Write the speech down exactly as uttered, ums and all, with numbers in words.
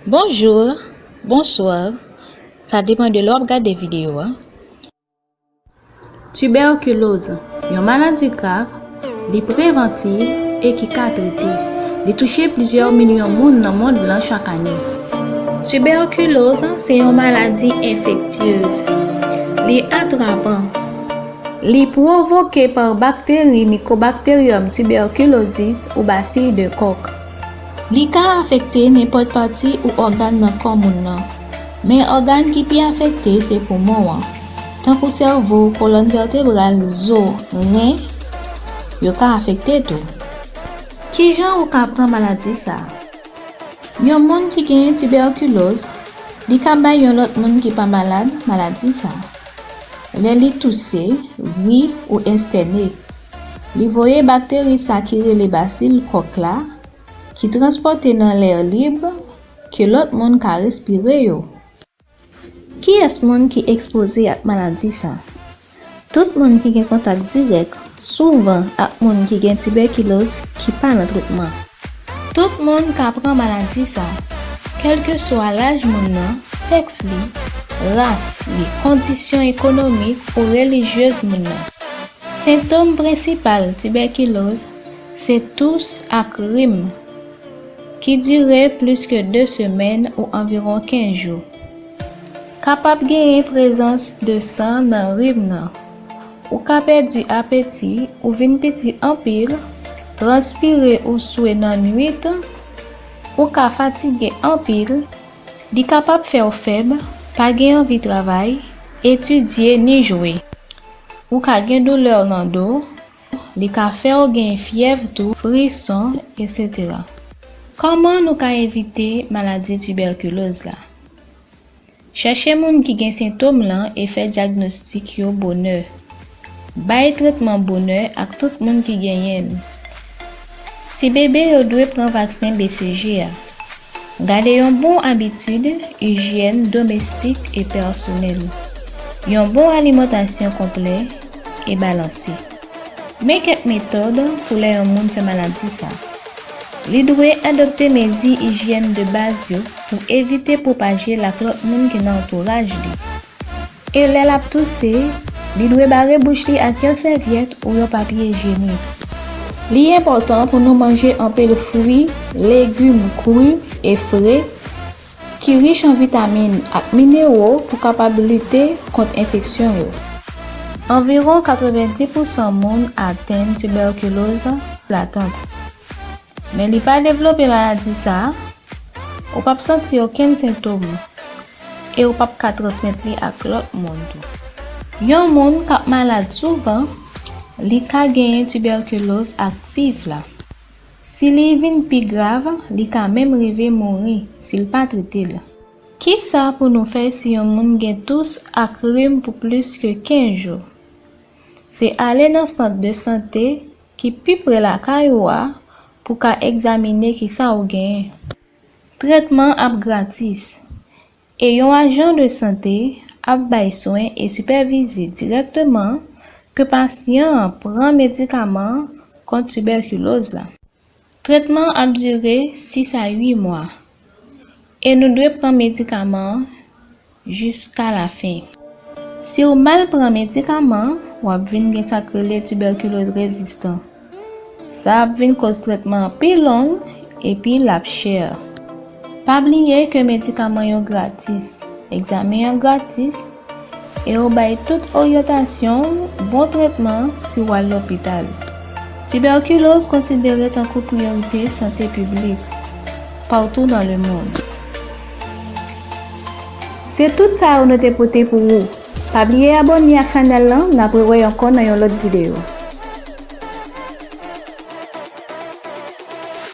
Bonjou, bonswa, sa depann de lè w ap gade videyo a. Tibèkiloz, yon maladi grav, li prevantiv e ki ka trete. Li touche plizyè milyon moun nan mond lan chak ane. Tibèkiloz se yon maladi enfektyez. Li atrapan. Li pwovoke pa bakteri Mycobacterium tuberculosis ou bacille de Koch. Li ka afekte nenpòt pati ou ògàn nan kò moun nan. Men ògàn ki pi afekte se poumon an, tankou sèvo, kolòn vètebral, zo, ren, yo ka afekte tou. Kijan ou ka pran maladi sa a? Yon moun ki genyen tibèkiloz, li ka bay yon lòt moun ki pa malad maladi sa a. Lè li touse, ri ou estène, li voye bakteri sa ki rele bacille Koch la, ki transpòte nan lè lib ke lòt moun ka respire yo. Kiyès moun ki ekspoze ak maladi sa? Tout moun ki gen kontak dirèk souvan ak moun ki gen tibèkiloz ki pa nan tretman. Tout moun ka pran maladi sa, kèlkeswa laj moun nan, sèks li, ras li, kondisyon ekonomik ou relijyez moun nan. Sentòm prensipal tibèkiloz se tous ak rim ki dire plis ke de semèn ou anviwon kenz jou. Kapab genyen prezans de san nan rim nan. Ou ka pèdi apeti, ou vin piti anpil, transpire ou swe nan nwit, ou ka fatige anpil, li kapab fè w fèb, pa gen anvi travay, etidye ni jwe. Ou ka gen doulè nan do, li ka fè w gen fyèv tou, frison, etsetera. Kòman nou ka evite maladi tibèkiloz la? Chèche moun ki gen sentòm lan e fè dyagnostik yo bonè. Bay tretman bonè ak tout moun ki genyen l. Ti bebe yo dwe pran vaksen B C G a. Gade yon bon abitid ijyèn domestik e pèsonèl. Yon bon alimantasyon konplè e balanse. Men kèk metòd pou lè yon moun fè maladi sa. Li dwe adopte mezi ijyèn de baz yo pou evite pwopaje l ak lòt moun ki nan antouraj li. E lè l ap touse, li dwe bare bouch li ak yon sèvyèt ou yon papye ijyenik. Li enpòtan pou nou manje anpil fwi, legim kri e fre, ki rich an vitamin ak minero pou kapab lite kont enfeksyon yo. Anviwon katrevenndis pousan moun atenn tibèkiloz latant. Men li pa devlope maladi sa a, ou p ap santi okenn sentòm, e ou p ap ka transmèt li ak lòt moun tou. Yon moun k ap malad souvan, li ka genyen tibèkiloz aktif la. Si li vin pi grav, li ka menm rive mouri si l pa trete l. Kisa pou nou fè si yon moun gen tous ak rim pou plis ke kenz jou? Se ale nan sant de sante ki pi pre lakay ou a pou ka egzamine kisa ou genyen. Tretman ap gratis, e yon ajan de sante ap bay swen e sipèvize dirèkteman ke pasyan an pran medikaman kont tibèkiloz la. Tretman ap dire sis a uit mwa, e nou dwe pran medikaman an jiska lafen. Si w mal pran medikaman, w ap vin gen sa k rele tibèkiloz rezistan. Sa ap vin koz tretman an pi long epi l ap chè. Pa bliye ke medikaman yo gratis, egzamen an gratis, e yo bay tout oryantasyon bon tretman si w al lopital. Tibèkiloz konsidere tankou priyorite sante piblik patou nan lemonn. Se tout sa yo nou te pote pou ou. Pa bliye abòne ak chanèl lan, n ap rewè ankò nan yon lòt videyo.